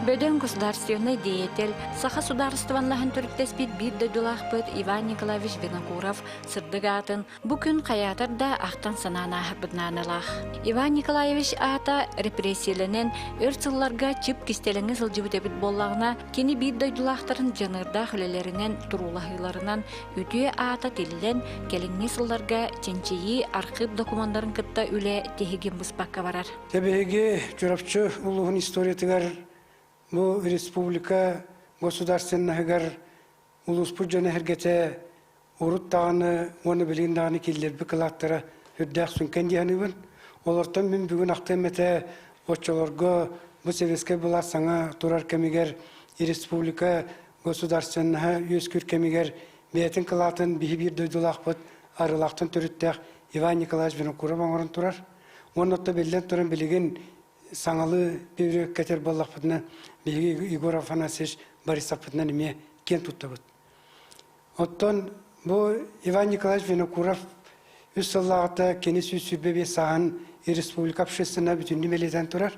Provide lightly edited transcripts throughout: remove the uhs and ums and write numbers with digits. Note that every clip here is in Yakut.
Бөдөҥ государственнай деятель, саха судаарыстыбаннаһын төрүттэспит биир дойдулаахпыт Иван Николаевич Винокуров сырдык аатын бу күн хайаатар да ахтан-санаан ааһарбыт наадалаах. Иван Николаевич аата репрессиялэнэн өр сылларга чып кистэлэҥҥэ сылдьыбыт эбит буоллаҕына, кини биир дойдулаахтарын дьаныардаах үлэлэринэн, туруулаһыыларынан үтүө аата тиллэн, кэлиҥҥи сылларга чинчийии архыып докумуоннарын кытта үлэ тиһигин быспакка барар. Биһиги Чурапчы улууһун историятыгар бу республика государственноһыгар улууспут дьоно-сэргэтэ урут даҕаны уонна билигин даҕаны киллэрбит кылааттара үрдээх сүҥкэн дии саныыбын. Олортон мин бүгүн ахтыам этэ оччолорго бу советскай былаас саҥа турар кэмигэр республика государственноһа үөскүүр кэмигэр бэйэтин кылаатын биһи биир дойдулаахпыт Арыылаахтан төрүттээх Иван Николаевич Винокуров оҥорон турар. Уонна оттон биллэн туран билигин саҥалыы бүрүөккэтэр буоллахпытына биһиги Егор Афанасьевич Борисовпытынан эмиэ киэн туттабыт. Оттон бу Иван Николаевич Винокуров үс сыллааҕыта кини 125 сааһын республика общественна бүтүннүү бэлиэтээн турар.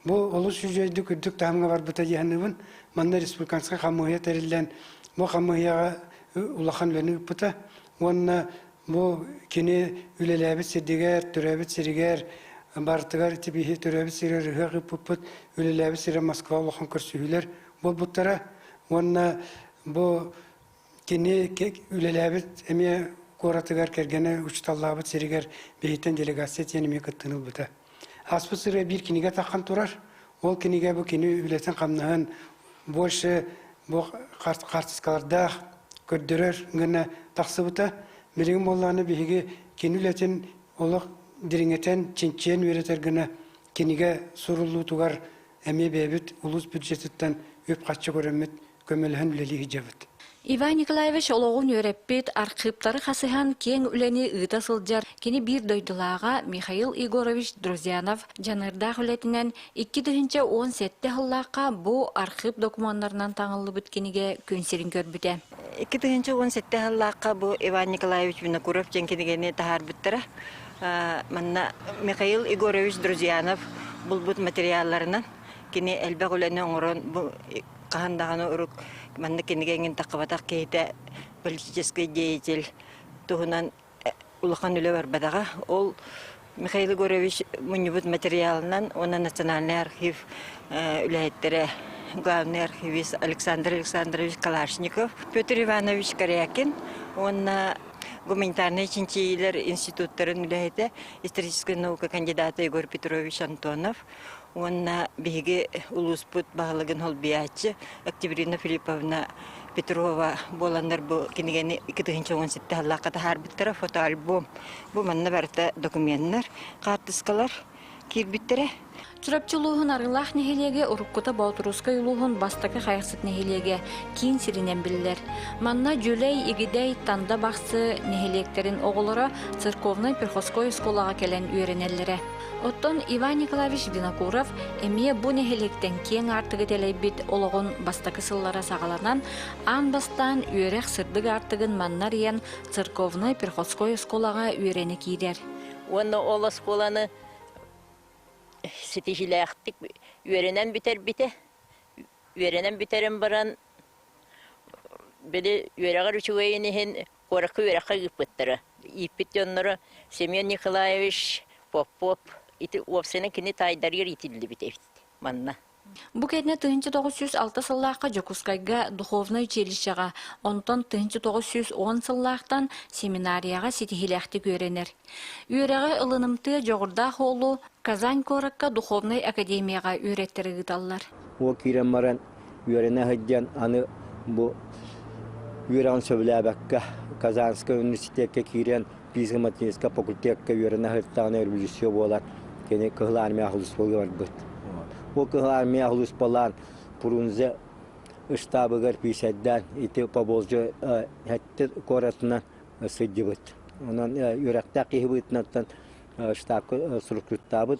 Бу олус үчүгэйдик үрдүк таһымҥа барбыта дии саныыбын. Манна республиканскай хамыыһыйа тэриллэн, бу хамыыһыйаҕа улахан үлэни ыыппыта. Уонна Бу кини үлэлээбит сирдигэр, төрөөбүт сиригэр, барытыгар ити биһи төрөөбүт сиригэр ыһыах ыыппыппыт, үлэлээбит сирэ Москва улахан көрсүһүүлэр буолбуттара. Уонна бу кини үлэлээбит эмиэ куоратыгар кэргэнэ учууталлаабыт сиригэр биһиттэн делегация тиийэн эмиэ кыттыыны ылбыта. Ааспыт сырыа биир кинигэ таххан турар. Ол кинигэ бу кини үлэтин-хамнаһын больше бу хаартыскалардаах көрдөрөр гына тахсыбыта. Билигин буоллаҕына биһиги кини үлэтин олох дириҥэтэн, чинчийэн үөрэтэр гына кинигэ суруллуутугар эмиэ бэйэбит улуус бюджетыттан үп-харчы көрөммүт көмөлөһөн үлэлии сылдьабыт. Иван Николаевич олоҕун үөрэппит, архыыптары хасыһан киэҥ үлэни ыыта сылдьар кини биир дойдулааҕа Михаил Егорович Друзьянов дьаныардаах үлэтинэн 2017 сыллаахха бу архыып докумуоннарынан таҥыллыбыт кинигэ күн сирин көрбүтэ. 2017 сыллаахха бу Иван Николаевич Винокуров диэн кинигэни таһаарбыттара. Манна Михаил Егорович Друзьянов булбут материалларынан кини элбэх үлэни оҥорон бу хаһан даҕаны урук маннык кинигэ эҥин таххыбатах киһитэ политический деятель туһунан улахан үлэ барбатаҕа. Ол Михаил Егорович мунньубут материалынан уонна Национальный архив үлэһиттэрэ главный архивист Александр Александрович Калашников, Петр Иванович Корякин уонна гуманитарнай чинчийиилэр институттарын үлэһитэ, историческай наука кандидата Егор Петрович Антонов уонна биһиги улууспут баһылыгын холбуйааччы Октябрина Филипповна Петрова буоланнар бу кинигэни 2017 сыллаахха таһаарбыттара фотоальбом. Бу манна барыта докуменнар, хаартыскалар киирбиттэрэ. Чурапчы улууһун Арыылаах нэһилиэгэ уруккута Боотурусскай улууһун бастакы Хайахсыт нэһилиэгэ киин сиринэн биллэр. Манна Дьүлэй, Игидэй, Танда Бахсы нэһилиэктэрин оҕолоро церковнай-приходской оскуолаҕа кэлэн үөрэнэллэрэ. Оттон Иван Николаевич Винокуров эмиэ бу нэһилиэктэн киэҥ аартыгы тэлэйбит олоҕун бастакы сыллара саҕаланан, аан бастаан үөрэх сырдык аартыгын манна арыйан церковнай-приходской оскуолаҕа үөрэнэ киирэр. Уонна ол оскуоланы ситиһиилээхтик үөрэнэн бүтэрбитэ. Үөрэнэн бүтэрэн баран, били үөрэҕэр үчүгэйин иһин куоракка үөрэххэ ыыппыттара. Ииппит дьонноро Семен Николаевич Попов ити уопсайынан кини таайдарыгар иитиллибит эбит манна. Бу кэннэ 1906 сыллаахха Дьокуускайга духовнай училищеҕа, онтон 1910 сыллаахтан семинарияҕа ситиһиилээхтик үөрэнэр. Үөрэҕи ылынымтыа дьоҕурдаах уолу Казань куоракка духовнай академияҕа үөрэттэрэ ыыталлар. Уол киирэн баран үөрэнэ сылдьан аны бу үөрэҕин сөбүлээбэккэ Казанскай университекка киирэн физико-математическай факультекка үөрэнэ сырыттаҕына революция буолар кини Кыһыл Армия сулууспалыы барбыт. Бу Кыһыл Армия сулууспалаан Фрунзе штабыгар пиисэрдээн ити Поволжье сэттэ куоратынан сылдьыбыт. Онон үөрэхтээх киһи быһыытынан штабка суруктаабыт.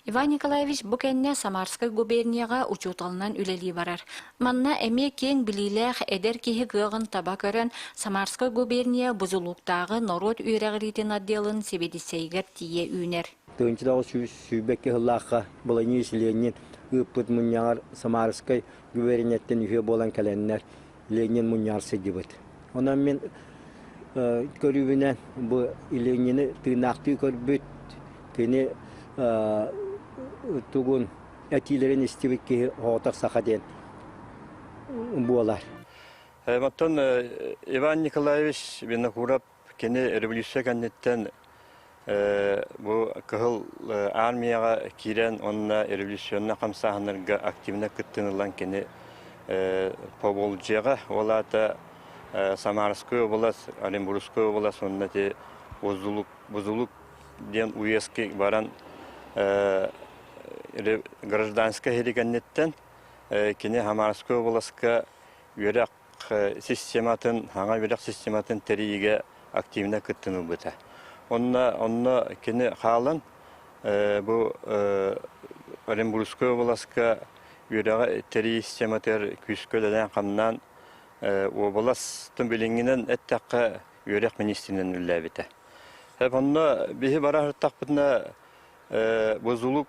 Иван Николаевич бу кэннэ Самарскай губернияҕа учууталынан үлэлии барар. Манна эмиэ киэҥ билиилээх эдэр киһи кыаҕын таба көрөн, Самарскай губерния Бузулуктааҕы норуот үөрэҕириитин отделын сэбиэдиссэйигэр тиийэ үүнэр. 1922 сыллаахха Владимир Ленин ыыппыт мунньаҕар Самарскай губернияттан үһүө буолан кэлэннэр Ленин мунньаҕар сылдьыбыт. Онон мин көрүүбүнэн бу Ленини тыыннаахтыы көрбүт, кини тугун этиилэрин истибит киһи оҕотох саха диэн буолар. Оттон Иван Николаевич Винокуров кини революция кэнниттэн бу Кыһыл Армияҕа киирэн уонна революционнай хамсааһыннарга активно кыттыыны ылан кини Поволжьеҕа, ол аата Самарская область, Оренбургская область уонна ити Бузулук, Бузулук диэн уезки баран гражданскай сэрии кэнниттэн кини Самарская областка үөрэх систематын, саҥа үөрэх систематын тэрийиигэ активно кыттыыны ылбыта. Онно, онно кини хаалан бу Оренбургскай областка үөрэҕи тэрийии систематыгар күүскэ үлэлээн-хамнаан уобаластан билиҥҥинэн эттэххэ үөрэх министринэн үлэлээбитэ. Онно биһи бара сырыттахпытына Бузулук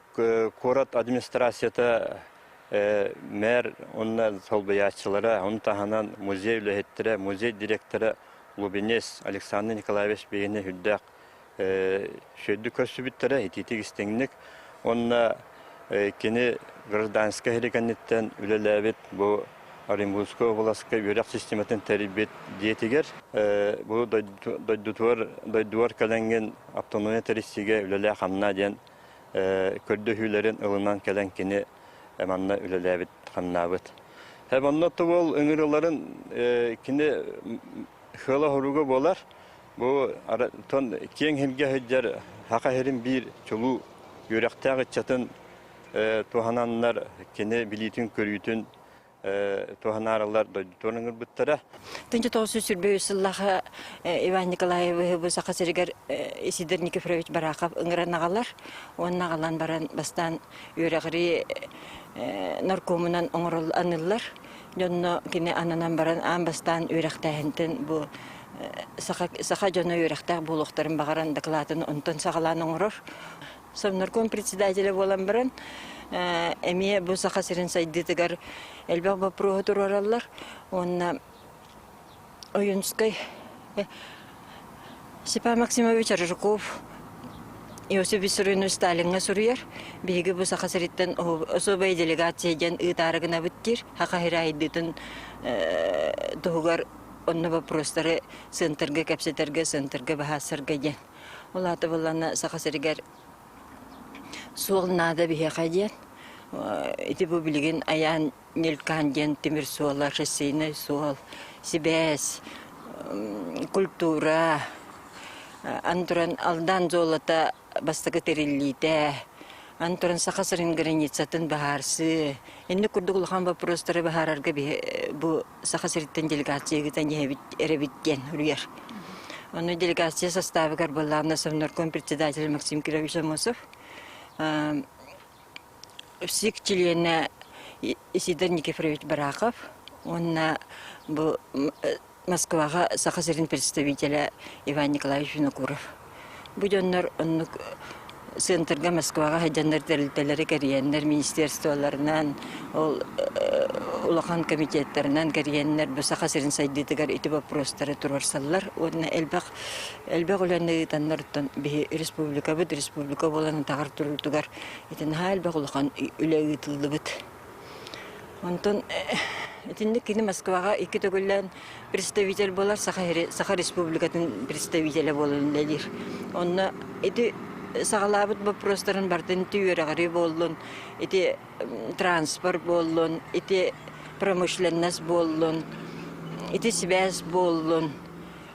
куорат администрацията мэр уонна солбуйааччылара, ону таһынан музей үлэһиттэрэ, музей директора Лубинец Александр Николаевич биһигини үрдээх сүөрдүк көрсүбүттэрэ, итиитик истиҥник. Уонна кини гражданскай сэрии кэнниттэн үлэлээбит бу Оренбургскай областка үөрэх систематын тэрийбит дьиэтигэр бу дойдутугар дойдугар кэлэҥҥин автономия тэрийсиигэ үлэлээ-хамнаа диэн көрдөһүүлэрин ылынан кэлэн кини манна үлэлээбит хамнаабыт. Онно тубул ыҥырыыларын кини сыала-соруга буолар. Бу тон киэҥ сиргэ сылдьар саха сирин биир чулуу үөрэхтээх ыччатын туһананнар кини билиитин-көрүүтүн туһанаарылар дойдутугар ыҥырбыттара. 1923 сыллааҕы Иван Николаевиһы бу Саха сиригэр Исидор Никифорович Барахов ыҥыран аҕалар. Уонна аҕалан баран бастаан үөрэҕирии наркомунан оҥорол аныллар. Дьонно кини ананан баран аан бастаан үөрэхтээһинтэн бу саха, саха дьоно үөрэхтээх буолуохтарын баҕаран дакылаатын онтон саҕалаан оҥорор. Совнарком председателэ буолан баран, эмиэ бу Саха сирин сайдыытыгар элбэх боппуруоһу туруораллар уонна Ойунскай Степан Максимович Аржаков Иосиф Виссарионович Сталиҥҥа суруйар. Биһиги бу Саха сириттэн особая делегация диэн ыытаары гынабыт диир. Саха сирэ сайдыытын туһугар онно вопростары центрга кэпсэтэргэ, центрга быһаарсарга диэн. Ол аата буоллаҕына Саха сиригэр суол наада биһиэхэ диэн. Ити бу билигин Айаан Нелькан диэн тимир суола, шоссейнай суол, сибээс, культура, аны туран Алдан золото бастакы тэриллиитэ, аны туран Саха сирин границатын быһаарсыы. Инник курдук улахан боппуруостары быһаарарга бу Саха сириттэн делегация ыытан иһэбит эрэбит диэн суруйар. Ону делегация составыгар былаанна Совнарком председатель Максим Кирович Амосов, СИК чилиэнэ Исидор Никифорович Барахов уонна бу Москваҕа Саха сирин представителэ Иван Николаевич Винокуров. Бу дьоннор оннук центрга Москваҕа сылдьаннар тэрилтэлэри кэрийэннэр министерстволарынан, ол улахан комитеттарынан кэрийэннэр бу Саха сирин сайдыытыгар ити боппуруостары туруорсаллар уонна элбэх элбэх үлэни ыытаннар оттон биһи республикабыт республика буолан атаҕар туруутугар ити наһаа элбэх улахан үлэ ыытыллыбыт. Онтон итинник кини Москваҕа икки төгүллээн представитель буолар, Саха, Саха Республикатын представителэ буолан үлэлиир. Онно ити саҕалаабыт боппуруостарын барытын ити үөрэҕирии буоллун, ити транспорт буоллун, ити промышленность буоллун, ити сибээс буоллун,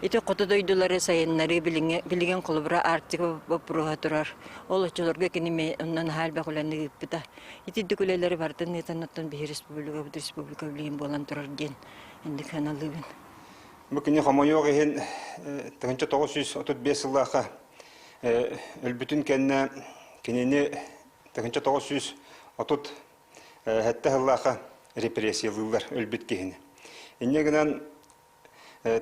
ити хоту дойдулары сайыннарыы билигин холобура Арктика боппуруоһа турар. Ол оччолорго кини онно наһаа элбэх үлэни ыыппыта. Итинник үлэлэри барытын ыытан оттон биһи республикабыт республика билигин буолан турар диэн инник сыаналыыбын. Бу кини хомойуох иһин 1935 сыллаахха өлбүтүн кэннэ кинини 1937 сыллаахха репрессиялыыллар өлбүт киһини. Инньэ гынан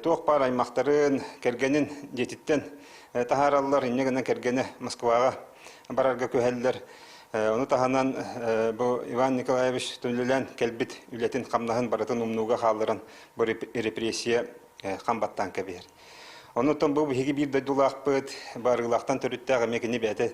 туох баар аймахтарын, кэргэнин дьиэтиттэн таһаараллар, инньэ гынан кэргэнэ Москваҕа барарга күһэллэр. Ону таһынан бу Иван Николаевич түнлүлээн кэлбит үлэтин хамнаһын барытын умнууга хаалларан бу репрессия хам баттаан кэбиһэр. Оннуттан бу биһиги биир дойдулаахпыт, барыылаахтан төрүттээх эмиэ кини бэйэтэ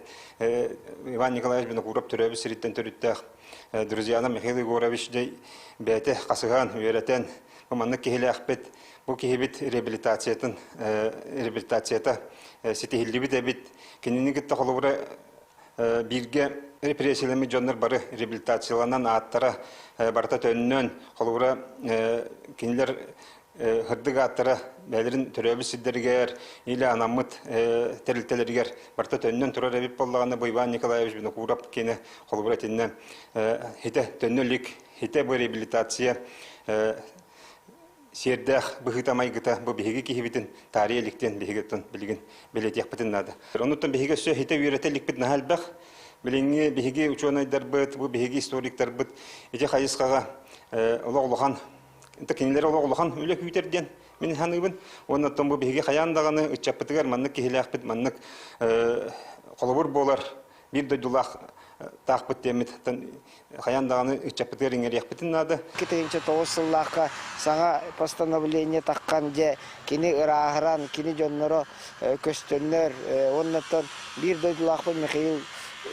Иван Николаевич Винокуров төрөөбүт сириттэн төрүттээх друзьяна Михаил Егорович дьэ бэйэтэ хасыһан, үөрэтэн, бу маннык киһилээхпит, бу киһибит реабилитациятын реабилитацията ситиһиллибит эбит. Кинини кытта холобура бииргэ репрессиялэммит дьоннор бары реабилитацияланан ааттара барыта төннөн, холобура кинилэр һырдык ааттара бэйэлэрин төрөөбүт сирдэригэр или анаммыт тэрилтэлэригэр барыта төннөн турар эбит буоллаҕына, бу Иван Николаевич Винокуров кини холобура итиннэ хитэ төннө илик, хитэ бу реабилитация сиэрдээх быһыыта-майгыта бу биһиги киһибитин таарыйа иликтиэн биһиги билигин бэлиэтиэхпитин наада. Онуттан биһиги өссө хитэ үөрэтэ иликпит наһаа элбэх. Билиҥҥи биһиги учуонайдарбыт, бу биһиги историктарбыт ити хайысхаҕа олох улахан кинилэр олох улахан үлэ күүтэр диэн мин саныыбын. Уонна оттон бу биһиги хайаан даҕаны ыччаппытыгар маннык киһилээхпит, маннык холобур буолар биир дойдулаах таахпыт диэммит хайаан даҕаны ыччаппытыгар иҥэриэхпитин наада. 2009 сыллаахха саҥа постановление таххан дьэ кини ырааһыран, кини дьонноро көстөннөр, уоннаттан биир дойдулаахпыт Михаил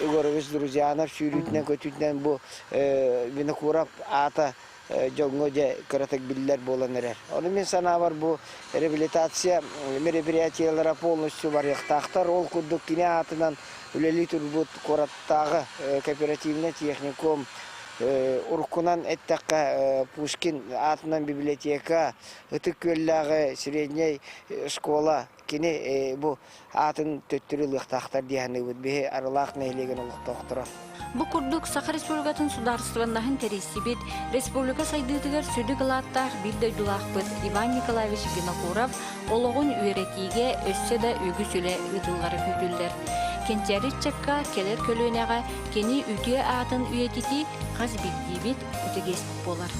Егорович Друзьянов сүүрүүтүнэн-көтүүтүнэн бу Винокуров аата дьоҥҥо дьэ кыратык биллэр буолан эрэр. Ону мин санаабар бу реабилитация мероприятиелара полностью барыахтаахтар. Ол курдук кини аатынан үлэлии турбут куораттааҕы кооперативнай техникум, уруккунан эттэххэ Пушкин аатынан библиотека, Ытык Күөллээҕи средняй школа Кини бу аатын төттөрү ылыахтаахтар дии саныыбыт биһи Арылаах нэһилиэгин олохтоохторо. Бу курдук Саха Республикатын судаарыстыбаннаһын тэрийсибит, республика сайдыытыгар сүдү кылааттаах биир дойдулаахпыт Иван Николаевич Винокуров олоҕун үөрэтиигэ өссө да үгүс үлэ ыытыллара күүтүллэр. Кэнчээри ыччакка кэлэр көлүөнэҕэ кини үтүө аатын үйэтитии хас биирдиибит үтүгүс буолар.